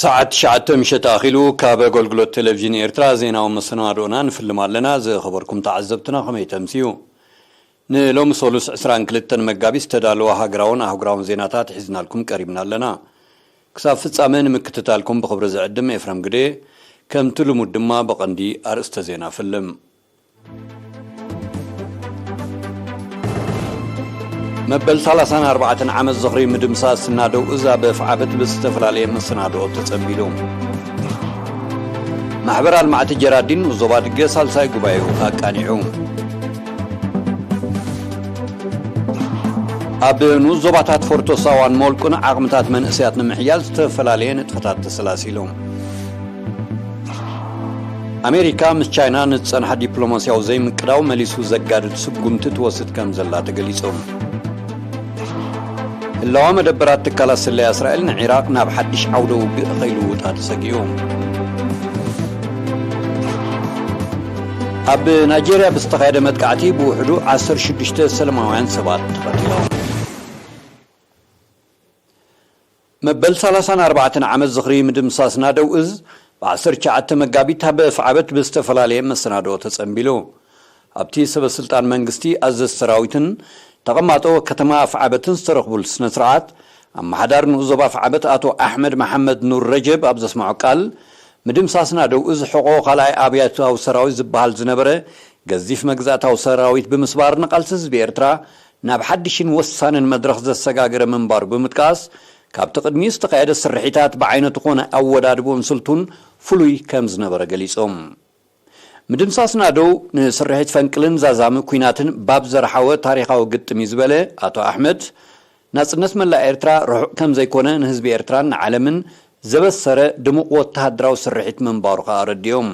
ሰዓት ትሽዓተ ምሸት ኣኺሉ ካብ ኣገልግሎት ቴሌቪዥን ኤርትራ ዜናዊ መሰናድኦና ንፍልም ኣለና። ዝኸበርኩም ተዓዘብትና ከመይ ተምስዩ? ንሎሚ ሰሉስ ዕስራን ክልተን መጋቢት ዝተዳለወ ሃገራውን ኣህጉራውን ዜናታት ሒዝናልኩም ቀሪብና ኣለና። ክሳብ ፍጻመ ንምክትታልኩም ብኽብሪ ዝዕድም ኤፍረም ግዴ። ከምቲ ልሙድ ድማ ብቐንዲ ኣርእስተ ዜና ፍልም። መበል ሰላሳን ኣርባዕተን ዓመት ዝኽሪ ምድምሳስ ናደው እዝ ኣብ ኣፍዓበት ብዝተፈላለየ መሰናድኦ ተጸንቢሉ። ማሕበር ኣልማዕቲ ጀራዲን ዞባ ድገ ሳልሳይ ጉባኤኡ ኣቃኒዑ። ኣብ ንኡስ ዞባታት ፎርቶ ሳዋን ሞልቁን ዓቕምታት መንእሰያት ንምሕያል ዝተፈላለየ ንጥፈታት ተሰላሲሉ። ኣሜሪካ ምስ ቻይና ንዝጸንሐ ዲፕሎማስያዊ ዘይምቅዳው መሊሱ ዘጋድድ ስጉምቲ ትወስድ ከም ዘላ ተገሊጹ። ህላወ መደበራት ትካላት ስለያ እስራኤል ንዒራቕ ናብ ሓድሽ ዓውደ ውግእ ከይልውጣ ተሰጊኡ። ኣብ ናይጄርያ ብዝተኻየደ መጥቃዕቲ ብውሕዱ ዓሰርተ ሽዱሽተ ሰላማውያን ሰባት ተቐቲሎም። መበል ሰላሳን ኣርባዕተን ዓመት ዝኽሪ ምድምሳስ ናደው እዝ ብ ዓሰርተ ትሽዓተ መጋቢት ኣብ ኣፍዓበት ብዝተፈላለየ መሰናድኦ ተጸንቢሉ። ኣብቲ ሰበ ስልጣን መንግስቲ፣ ኣዘዝቲ ሰራዊትን ተቐማጦ ከተማ ኣፍዓበትን ዝተረኽቡሉ ስነ ስርዓት፣ ኣመሓዳሪ ንኡስ ዞባ ኣፍዓበት ኣቶ ኣሕመድ መሓመድ ኑር ረጀብ ኣብ ዘስምዖ ቃል፣ ምድምሳስ ናደው እዝ ሕቖ ካልኣይ ኣብያታዊ ሰራዊት ዝበሃል ዝነበረ ገዚፍ መግዛእታዊ ሰራዊት ብምስባር ንቓልሲ ህዝቢ ኤርትራ ናብ ሓድሽን ወሳንን መድረኽ ዘሰጋገረ ምንባሩ ብምጥቃስ፣ ካብቲ ቅድሚኡ ዝተኻየደ ስርሒታት ብዓይነቱ ኮነ ኣወዳድብኡን ስልቱን ፍሉይ ከም ዝነበረ ገሊጾም። ምድምሳስ ናደው ንስርሒት ፈንቅልን ዛዛሚ ኲናትን ባብ ዘርሓወ ታሪኻዊ ግጥም እዩ ዝበለ ኣቶ ኣሕመድ፣ ናጽነት መላእ ኤርትራ ርሑቕ ከም ዘይኮነ ንህዝቢ ኤርትራን ንዓለምን ዘበሰረ ድሙቕ ወተሃደራዊ ስርሒት ምንባሩ ከኣ ኣረዲኦም።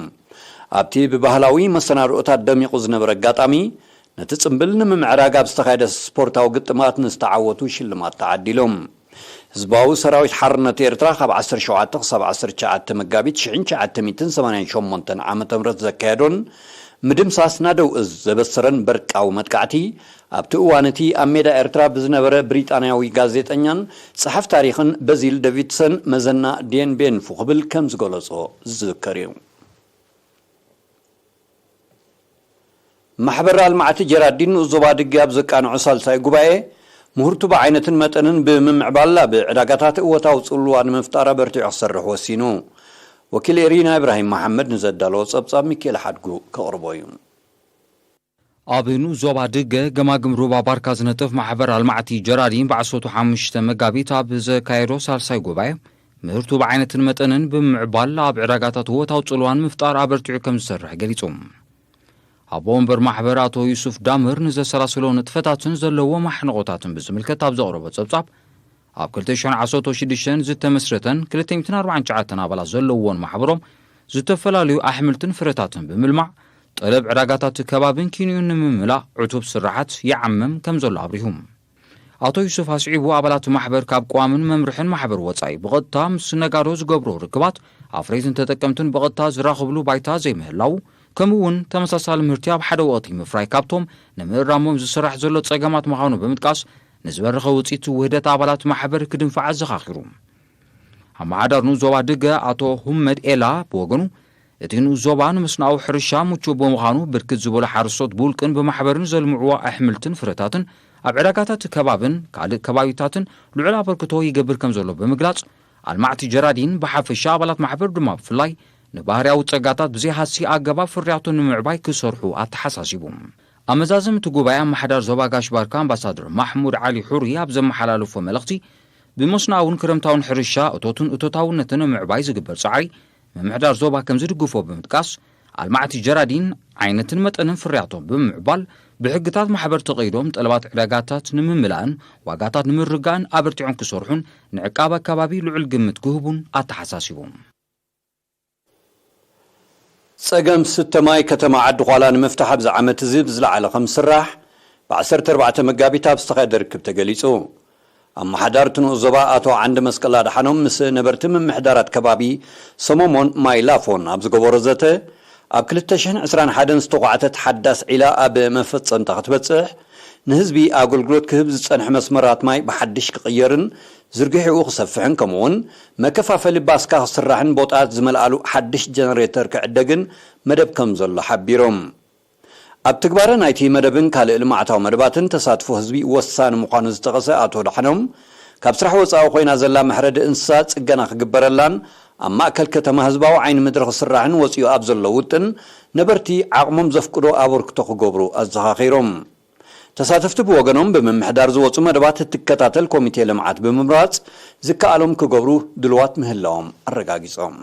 ኣብቲ ብባህላዊ መሰናድኦታት ደሚቑ ዝነበረ ኣጋጣሚ፣ ነቲ ጽምብል ንምምዕራግ ኣብ ዝተኻየደ ስፖርታዊ ግጥማት ንዝተዓወቱ ሽልማት ተዓዲሎም። ህዝባዊ ሰራዊት ሓርነት ኤርትራ ካብ ዓሰርተ ሸውዓተ ክሳብ ዓሰርተ ትሽዓተ መጋቢት ሽሕን ትሽዓተ ሚእትን ሰማንያን ሸሞንተን ዓመተ ምህረት ዘካየዶን ምድምሳስ ናደው እዝ ዘበሰረን በርቃዊ መጥቃዕቲ፣ ኣብቲ እዋን እቲ ኣብ ሜዳ ኤርትራ ብዝነበረ ብሪጣንያዊ ጋዜጠኛን ጸሓፍ ታሪኽን በዚል ዴቪድሰን መዘና ዴንቤንፉ ክብል ከም ዝገለጾ ዝዝከር እዩ። ማሕበር ኣልማዕቲ ጀራዲን ንኡስ ዞባ ድጊ ኣብ ዘቃንዖ ሳልሳይ ጉባኤ፣ ምህርቱ ብዓይነትን መጠንን ብምምዕባል ኣብ ዕዳጋታት እወታዊ ጽልዋ ንምፍጣር ኣበርቲዑ ክሰርሕ ወሲኑ። ወኪል ኤሪና ኢብራሂም መሓመድ ንዘዳለዎ ጸብጻብ ሚካኤል ሓድጉ ከቕርቦ እዩ። ኣብ ንኡስ ዞባ ድገ ገማግም ሩባ ባርካ ዝነጥፍ ማሕበር ኣልማዕቲ ጀራዲን ብ ዓሰርተ ሓሙሽተ መጋቢት ኣብ ዘካየዶ ሳልሳይ ጉባኤ፣ ምህርቱ ብዓይነትን መጠንን ብምምዕባል ኣብ ዕዳጋታት እወታዊ ጽልዋ ንምፍጣር ኣበርቲዑ ከም ዝሰርሕ ገሊጹ። ኣቦ ወንበር ማሕበር ኣቶ ዩሱፍ ዳምር ንዘሰላስሎ ንጥፈታትን ዘለዎ ማሕንቖታትን ብዝምልከት ኣብ ዘቕረቦ ጸብጻብ፣ ኣብ ክልተ ሽሕን ዓሰርተ ሽዱሽተን ዝተመስረተን ክልተ ሚእትን ኣርባዓን ትሽዓተን ኣባላት ዘለዎን ማሕበሮም፣ ዝተፈላለዩ ኣሕምልትን ፍረታትን ብምልማዕ፣ ጠለብ ዕዳጋታት ከባብን ኪንዮን ንምምላእ ዕቱብ ስራሓት ይዓምም ከም ዘሎ ኣብሪሁ። ኣቶ ዩሱፍ ኣስዒቡ፣ ኣባላት ማሕበር ካብ ቅዋምን መምርሕን ማሕበር ወጻኢ ብቐጥታ ምስ ነጋዶ ዝገብሮ ርክባት፣ ኣፍረይትን ተጠቀምትን ብቐጥታ ዝራኸብሉ ባይታ ዘይምህላው፣ ከምኡ እውን ተመሳሳሊ ምህርቲ ኣብ ሓደ ወቕቲ ምፍራይ ካብቶም ንምእራሞም ዝስራሕ ዘሎ ጸገማት ምዃኑ ብምጥቃስ፣ ንዝበረኸ ውጽኢት ውህደት ኣባላት ማሕበር ክድንፋዕ ኣዘኻኺሩ። ኣመሓዳሪ ንኡስ ዞባ ድገ ኣቶ ሁመድ ኤላ ብወገኑ፣ እቲ ንኡስ ዞባ ንመስኖኣዊ ሕርሻ ምቹእ ብምዃኑ፣ ብርክት ዝበሉ ሓረስቶት ብውልቅን ብማሕበርን ዘልምዕዎ ኣሕምልትን ፍረታትን ኣብ ዕዳጋታት ከባብን ካልእ ከባቢታትን ልዑል ኣበርክቶ ይገብር ከም ዘሎ ብምግላጽ፣ ኣልማዕቲ ጀራዲን ብሓፈሻ ኣባላት ማሕበር ድማ ብፍላይ ንባህርያዊ ጸጋታት ብዘይሃሲ ኣገባብ ፍርያቱ ንምዕባይ ክሰርሑ ኣተሓሳሲቡ። ኣብ መዛዘሚ እቲ ጉባኤ ኣመሓዳሪ ዞባ ጋሽ ባርካ ኣምባሳደር ማሕሙድ ዓሊ ሑሪ ኣብ ዘመሓላለፎ መልእኽቲ፣ ብመስኖኣውን ክረምታውን ሕርሻ እቶትን እቶታውነትን ንምዕባይ ዝግበር ጻዕሪ ምምሕዳር ዞባ ከም ዝድግፎ ብምጥቃስ፣ ኣልማዕቲ ጀራዲን ዓይነትን መጠንን ፍርያቶም ብምምዕባል፣ ብሕግታት ማሕበር ተቐይዶም ጠለባት ዕዳጋታት ንምምላእን ዋጋታት ንምርጋእን ኣበርቲዖም ክሰርሑን ንዕቃብ ኣከባቢ ልዑል ግምት ክህቡን ኣተሓሳሲቦም። ጸገም ስተ ማይ ከተማ ዓዲ ዃላ ንምፍታሕ ኣብዚ ዓመት እዚ ብዝለዓለ ከም ዝስራሕ ብ ዓሰርተ ኣርባዕተ መጋቢት ኣብ ዝተኻየደ ርክብ ተገሊጹ። ኣመሓዳሪ እቲ ንኡስ ዞባ ኣቶ ዓንደ መስቀል ኣድሓኖም ምስ ነበርቲ ምምሕዳራት ከባቢ ሰመሞን ማይ ላፎን ኣብ ዝገበሮ ዘተ፣ ኣብ ክልተ ሽሕን ዕስራን ሓደን ዝተዃዕተት ሓዳስ ዒላ ኣብ መፈጸምታ ክትበጽሕ፣ ንህዝቢ ኣገልግሎት ክህብ ዝጸንሐ መስመራት ማይ ብሓድሽ ክቕየርን ዝርግሒኡ ክሰፍሕን ከምኡውን መከፋፈሊ ባስካ ክስራሕን ቦጣት ዝመልኣሉ ሓድሽ ጀነሬተር ክዕደግን መደብ ከም ዘሎ ሓቢሮም። ኣብ ትግባረ ናይቲ መደብን ካልእ ልምዓታዊ መደባትን ተሳትፎ ህዝቢ ወሳኒ ምዃኑ ዝጠቐሰ ኣቶ ዳሕኖም፣ ካብ ስራሕ ወፃኢ ኮይና ዘላ መሕረዲ እንስሳ ፅገና ክግበረላን ኣብ ማእከል ከተማ ህዝባዊ ዓይኒ ምድሪ ክስራሕን ወፂኡ ኣብ ዘሎ ውጥን ነበርቲ ዓቕሞም ዘፍቅዶ ኣበርክቶ ክገብሩ ኣዘኻኺሮም። ተሳተፍቲ ብወገኖም ብምምሕዳር ዝወፁ መደባት እትከታተል ኮሚቴ ልምዓት ብምምራፅ ዝከኣሎም ክገብሩ ድልዋት ምህላዎም ኣረጋጊፆም።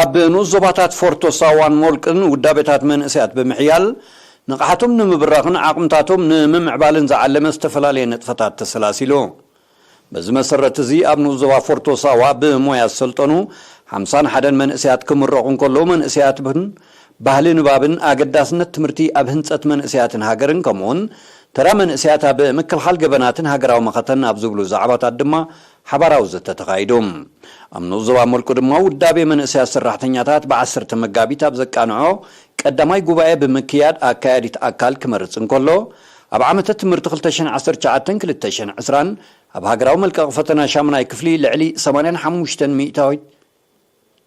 ኣብ ንኡስ ዞባታት ፎርቶ ሳዋን ሞልቅን ውዳቤታት መንእሰያት ብምሕያል ንቕሓቶም ንምብራኽን ዓቕምታቶም ንምምዕባልን ዝዓለመ ዝተፈላለየ ንጥፈታት ተሰላሲሉ። በዚ መሰረት እዚ ኣብ ንኡስ ዞባ ፎርቶ ሳዋ ብሞያ ዝሰልጠኑ ሓምሳን ሓደን መንእሰያት ክምረቑ እንከለዉ መንእሰያት ብን ባህሊ ንባብን ኣገዳስነት ትምህርቲ ኣብ ህንፀት መንእሰያትን ሃገርን ከምኡውን ተራ መንእሰያት ኣብ ምክልኻል ገበናትን ሃገራዊ መኸተን ኣብ ዝብሉ ዛዕባታት ድማ ሓባራዊ ዘተ ተኻይዱ። ኣብ ንኡስ ዞባ መልቁ ድማ ውዳቤ መንእሰያት ሰራሕተኛታት ብዓሰርተ መጋቢት ኣብ ዘቃንዖ ቀዳማይ ጉባኤ ብምክያድ ኣካያዲት ኣካል ክመርጽ እንከሎ ኣብ ዓመተ ትምህርቲ ክልተ ሽሕን ዓሰርተ ትሽዓተን ክልተ ሽሕን ዕስራን ኣብ ሃገራዊ መልቀቒ ፈተና ሻምናይ ክፍሊ ልዕሊ ሰማንያን ሓሙሽተን ሚእታዊት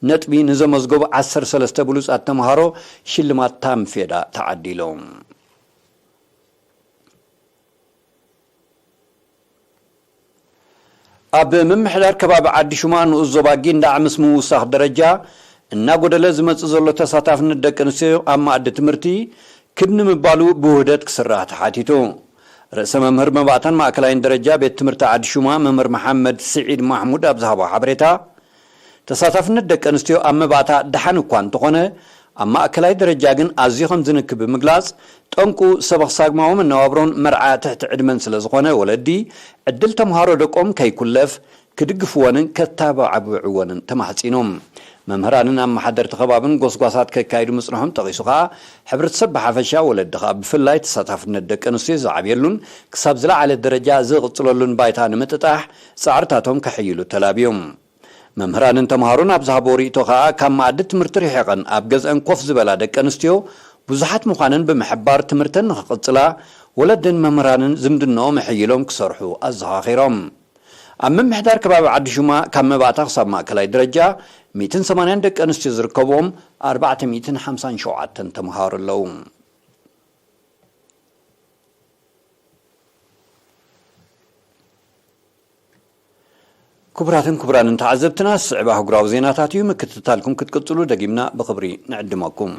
ነጥቢ ንዘመዝገቡ ዓሰርተ ሰለስተ ብሉጻት ተምሃሮ ሽልማት ታምፌዳ ተዓዲሎም። ኣብ ምምሕዳር ከባቢ ዓዲ ሹማ ንኡስ ዞባ ጊንዳዕ ምስ ምውሳኽ ደረጃ እናጎደለ ዝመጽእ ዘሎ ተሳታፍነት ደቂ ኣንስትዮ ኣብ መኣዲ ትምህርቲ ክብ ንምባሉ ብውህደት ክስራሕ ተሓቲቱ። ርእሰ መምህር መባእታን ማእከላይን ደረጃ ቤት ትምህርቲ ዓዲ ሹማ መምህር መሓመድ ስዒድ ማሕሙድ ኣብ ዝሃቦ ሓበሬታ፣ ተሳታፍነት ደቂ ኣንስትዮ ኣብ መባእታ ደሓን እኳ እንተኾነ፣ ኣብ ማእከላይ ደረጃ ግን ኣዝዩ ከም ዝንክብ ብምግላጽ፣ ጠንቁ ሰበኽሳግማዊ መነባብሮን መርዓ ትሕቲ ዕድመን ስለ ዝኾነ፣ ወለዲ ዕድል ተምሃሮ ደቆም ከይኩለፍ ክድግፍወንን ከተባብዕወንን ተማሕጺኖም። መምህራንን ኣመሓደርቲ ከባብን ጎስጓሳት ከካይዱ ምጽንሖም ጠቒሱ ከኣ፣ ሕብረተሰብ ብሓፈሻ፣ ወለዲ ከኣ ብፍላይ ተሳታፍነት ደቂ ኣንስትዮ ዝዓብየሉን ክሳብ ዝለዓለ ደረጃ ዝቕጽለሉን ባይታ ንምጥጣሕ ጻዕርታቶም ከሕይሉ ተላብዮም። መምህራንን ተምሃሮን ኣብ ዝሃቦ ርእይቶ ከኣ፣ ካብ መኣዲ ትምህርቲ ርሒቐን ኣብ ገዝአን ኮፍ ዝበላ ደቂ ኣንስትዮ ብዙሓት ምዃነን ብምሕባር፣ ትምህርተን ንኽቕጽላ ወለድን መምህራንን ዝምድንኦም ኣሕይሎም ክሰርሑ ኣዘኻኺሮም። ኣብ ምምሕዳር ከባቢ ዓዲ ሹማ ካብ መባእታ ክሳብ ማእከላይ ደረጃ ሚእትን ሰማንያን ደቂ ኣንስትዮ ዝርከብዎም ኣርባዕተ ሚእትን ሓምሳን ሸውዓተን ተምሃሮ ኣለዉ። ክቡራትን ክቡራንን ተዓዘብትና፣ ዝስዕብ ኣህጉራዊ ዜናታት እዩ። ምክትታልኩም ክትቅጽሉ ደጊምና ብኽብሪ ንዕድመኩም።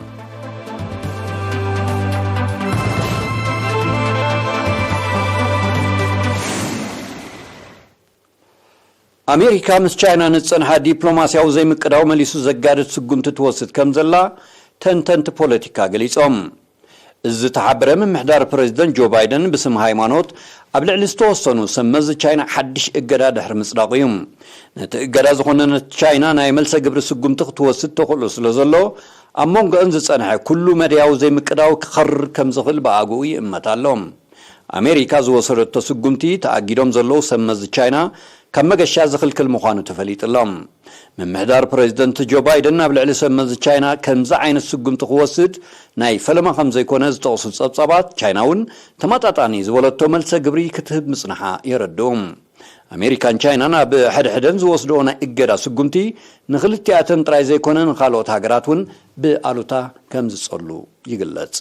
ኣሜሪካ ምስ ቻይና ንዝጸንሓ ዲፕሎማስያዊ ዘይምቅዳው መሊሱ ዘጋድድ ስጉምቲ ትወስድ ከም ዘላ ተንተንቲ ፖለቲካ ገሊጾም። እዚ ዝተሓበረ ምምሕዳር ፕረዚደንት ጆ ባይደን ብስም ሃይማኖት ኣብ ልዕሊ ዝተወሰኑ ሰብ መዚ ቻይና ሓድሽ እገዳ ድሕሪ ምጽዳቑ እዩ። ነቲ እገዳ ዝኾነነት ቻይና ናይ መልሰ ግብሪ ስጉምቲ ክትወስድ ተኽእሎ ስለ ዘሎ፣ ኣብ መንጎአን ዝጸንሐ ኩሉ መድያዊ ዘይምቅዳው ክኸርር ከም ዝኽእል ብኣግኡ ይእመት ኣሎ። ኣሜሪካ ዝወሰደቶ ስጉምቲ፣ ተኣጊዶም ዘለዉ ሰብ መዚ ቻይና ካብ መገሻ ዝኽልክል ምዃኑ ተፈሊጡ ኣሎ። ምምሕዳር ፕረዚደንት ጆ ባይደን ኣብ ልዕሊ ሰብ መዚ ቻይና ከምዚ ዓይነት ስጉምቲ ክወስድ ናይ ፈለማ ከም ዘይኮነ ዝጠቕሱ ጸብጻባት፣ ቻይና እውን ተመጣጣኒ ዝበለቶ መልሰ ግብሪ ክትህብ ምጽንሓ የረድኡ። ኣሜሪካን ቻይናን ኣብ ሕድሕደን ዝወስድኦ ናይ እገዳ ስጉምቲ ንኽልቲኣተን ጥራይ ዘይኮነ ንኻልኦት ሃገራት እውን ብኣሉታ ከም ዝጸሉ ይግለጽ።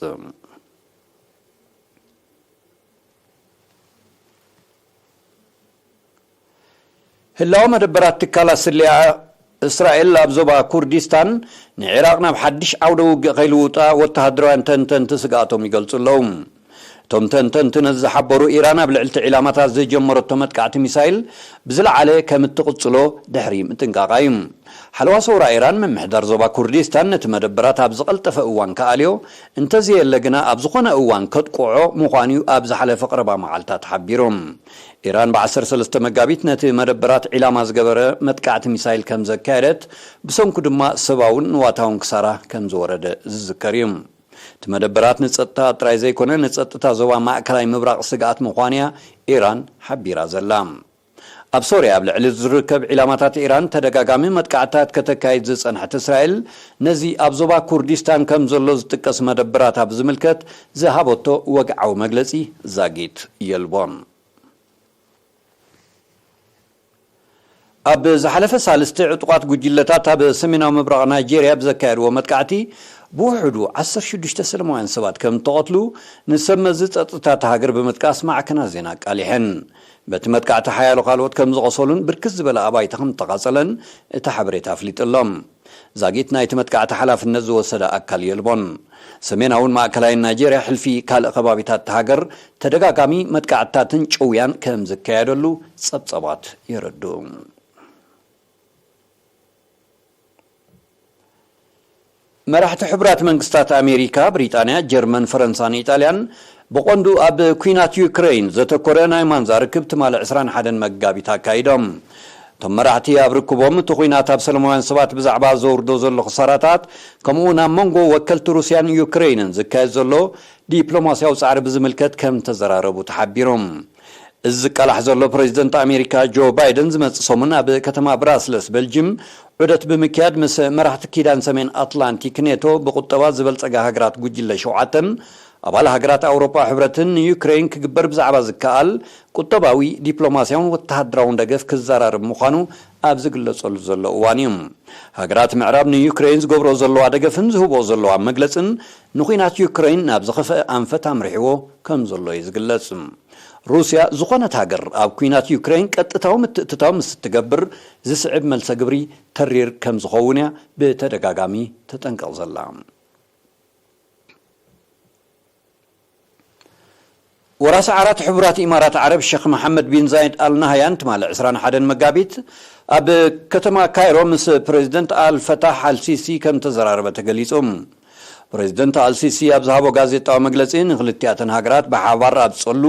ህላወ መደበራት ትካላት ስለያ እስራኤል ኣብ ዞባ ኩርዲስታን ንዒራቕ ናብ ሓድሽ ዓውደ ውግእ ከይልውጣ ወተሃደራውያን ተንተንቲ ስግኣቶም ይገልጹ ኣለዉ። እቶም ተንተንቲ ነዚ ዝሓበሩ፣ ኢራን ኣብ ልዕሊ እቲ ዒላማታት ዝጀመረቶ መጥቃዕቲ ሚሳይል ብዝለዓለ ከም እትቕጽሎ ድሕሪ ምጥንቃቓ እዩ። ሓለዋ ሰውራ ኢራን ምምሕዳር ዞባ ኩርዲስታን ነቲ መደበራት ኣብ ዝቐልጠፈ እዋን ክኣልዮ፣ እንተዘየለ ግና ኣብ ዝኾነ እዋን ከጥቅዖ ምዃኑ እዩ ኣብ ዝሓለፈ ቀረባ መዓልታት ሓቢሩ። ኢራን ብ ዓሰርተ ሰለስተ መጋቢት ነቲ መደበራት ዒላማ ዝገበረ መጥቃዕቲ ሚሳይል ከም ዘካየደት፣ ብሰንኩ ድማ ሰብኣውን ንዋታውን ክሳራ ከም ዝወረደ ዝዝከር እዩ። እቲ መደበራት ንጸጥታ ጥራይ ዘይኮነ፣ ንጸጥታ ዞባ ማእከላይ ምብራቕ ስግኣት ምዃኑ እያ ኢራን ሓቢራ ዘላ። ኣብ ሶርያ ኣብ ልዕሊ ዝርከብ ዒላማታት ኢራን ተደጋጋሚ መጥቃዕትታት ከተካይድ ዝጸንሐት እስራኤል፣ ነዚ ኣብ ዞባ ኩርዲስታን ከም ዘሎ ዝጥቀስ መደበራት ኣብ ዝምልከት ዝሃበቶ ወግዓዊ መግለጺ ዛጊት የልቦን። ኣብ ዝሓለፈ ሳልስቲ፣ ዕጡቓት ጉጅለታት ኣብ ሰሜናዊ ምብራቕ ናይጄርያ ብዘካየድዎ መጥቃዕቲ፣ ብውሕዱ ዓሰርተ ሽዱሽተ ሰላማውያን ሰባት ከም እተቐትሉ፣ ንሰብ መዚ ጸጥታ እታ ሃገር ብምጥቃስ ማዕከናት ዜና ኣቃሊሐን። በቲ መጥቃዕቲ፣ ሓያሎ ካልኦት ከም ዝቖሰሉን ብርክት ዝበለ ኣባይቲ ከም እተቓጸለን እቲ ሓበሬታ ኣፍሊጡ ኣሎ። ዛጊት ናይቲ መጥቃዕቲ ሓላፍነት ዝወሰደ ኣካል የልቦን። ሰሜናውን ማእከላይን ናይጄርያ፣ ሕልፊ ካልእ ከባቢታት እታ ሃገር፣ ተደጋጋሚ መጥቃዕትታትን ጭውያን ከም ዝካየደሉ ጸብጸባት የረድኡ። መራሕቲ ሕቡራት መንግስታት ኣሜሪካ፣ ብሪጣንያ፣ ጀርመን፣ ፈረንሳን ኢጣልያን፣ ብቐንዱ ኣብ ኲናት ዩክረይን ዘተኮረ ናይ ማንዛ ርክብ ትማሊ ዕስራን ሓደን መጋቢት ኣካይዶም። እቶም መራሕቲ ኣብ ርክቦም፣ እቲ ኲናት ኣብ ሰላማውያን ሰባት ብዛዕባ ዘውርዶ ዘሎ ክሳራታት፣ ከምኡ እውን ኣብ መንጎ ወከልቲ ሩስያን ዩክረይንን ዝካየድ ዘሎ ዲፕሎማስያዊ ጻዕሪ ብዝምልከት ከም ተዘራረቡ ተሓቢሩ። እዚ ዝቃላሕ ዘሎ ፕሬዚደንት ኣሜሪካ ጆ ባይደን፣ ዝመጽእ ሰሙን ኣብ ከተማ ብራስለስ፣ በልጅም፣ ዑደት ብምክያድ፣ ምስ መራሕቲ ኪዳን ሰሜን ኣትላንቲክ ኔቶ፣ ብቁጠባ ዝበልጸጋ ሃገራት ጉጅለ ሸውዓተን፣ ኣባል ሃገራት ኣውሮጳ ሕብረትን ንዩክሬን ክግበር ብዛዕባ ዝከኣል ቁጠባዊ፣ ዲፕሎማስያውን ወተሃደራውን ደገፍ ክዘራረብ ምዃኑ ኣብ ዝግለጸሉ ዘሎ እዋን እዩ። ሃገራት ምዕራብ ንዩክሬን ዝገብሮ ዘለዋ ደገፍን ዝህቦ ዘለዋ መግለጽን፣ ንኹናት ዩክሬን ናብ ዝኸፍአ ኣንፈት ኣምሪሕዎ ከም ዘሎ እዩ ዝግለጽ። ሩስያ፣ ዝኾነት ሃገር ኣብ ኲናት ዩክሬን ቀጥታዊ ምትእትታው ምስ እትገብር፣ ዝስዕብ መልሰ ግብሪ ተሪር ከም ዝኸውን እያ ብተደጋጋሚ ተጠንቀቕ ዘላ። ወራሲ ዓራት ሕቡራት ኢማራት ዓረብ፣ ሸኽ መሓመድ ቢን ዛይድ ኣል ናህያን፣ ትማሊ ዕስራን ሓደን መጋቢት፣ ኣብ ከተማ ካይሮ ምስ ፕሬዚደንት ኣል ፈታሕ ኣል ሲሲ ከም ተዘራረበ ተገሊጹ። ፕሬዚደንት ኣል ሲሲ ኣብ ዝሃቦ ጋዜጣዊ መግለጺ፣ ንክልቲኣተን ሃገራት ብሓባር ኣብ ዝጸሉ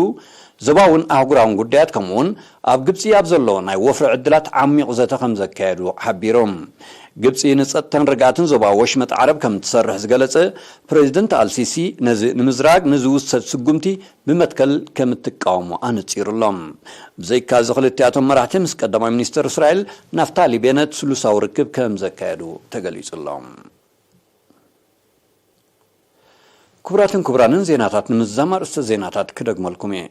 ዞባውን ኣህጉራውን ጉዳያት፣ ከምኡውን ኣብ ግብጺ ኣብ ዘሎ ናይ ወፍሪ ዕድላት ዓሚቕ ዘተ ከም ዘካየዱ ሓቢሩ። ግብጺ ንጸጥታን ርግኣትን ዞባ ወሽመጥ ዓረብ ከም እትሰርሕ ዝገለጸ ፕሬዚደንት ኣልሲሲ፣ ነዚ ንምዝራግ ንዝውሰድ ስጉምቲ ብመትከል ከም እትቃወሞ ኣነጺሩ ኣሎ። ብዘይካዚ፣ ክልቲኣቶም መራሕቲ ምስ ቀዳማይ ሚኒስተር እስራኤል ናፍታሊ ቤነት ስሉሳዊ ርክብ ከም ዘካየዱ ተገሊጹ ኣሎ። ክቡራትን ክቡራንን፣ ዜናታት ንምዝዛም ኣርእስተ ዜናታት ክደግመልኩም እየ።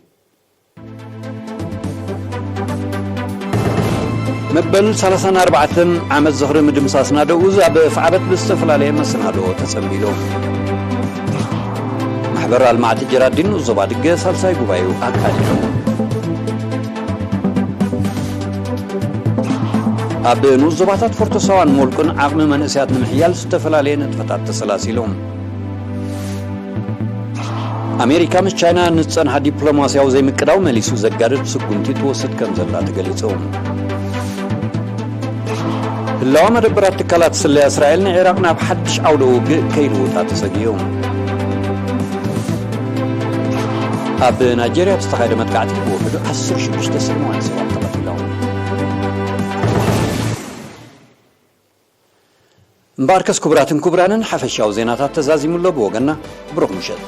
መበል ሰላሳን ኣርባዕተን ዓመት ዝኽሪ ምድምሳስ ናደኡ ኣብ ፍዓበት ብዝተፈላለየ መሰናድኦ ተጸንቢሉ። ማሕበር ኣልማዕቲ ጀራዲን ንኡስ ዞባ ድገ ሳልሳይ ጉባኤኡ ኣካይዱ። ኣብ ንኡስ ዞባታት ፎርቶ ሳዋን ሞልቁን ዓቕሚ መንእሰያት ንምሕያል ዝተፈላለየ ንጥፈታት ተሰላሲሉ። ኣሜሪካ ምስ ቻይና ንዝጸንሓ ዲፕሎማስያዊ ዘይምቅዳው መሊሱ ዘጋድድ ስጉምቲ ትወስድ ከም ዘላ ተገሊጹ። ህላወ መደበራት ትካላት ስለያ እስራኤል ንዒራቕ ናብ ሓድሽ ዓውደ ውግእ ከይልውጣ ተሰጊኡ። ኣብ ናይጄርያ ብዝተኻየደ መጥቃዕቲ ብውሕዱ ዓሰርተ ሽዱሽተ ሰላማውያን ሰባት ተቐቲሎም። እምበኣርከስ ክቡራትን ክቡራንን፣ ሓፈሻዊ ዜናታት ተዛዚሙ ኣሎ። ብወገንና ብሩኽ ምሸት።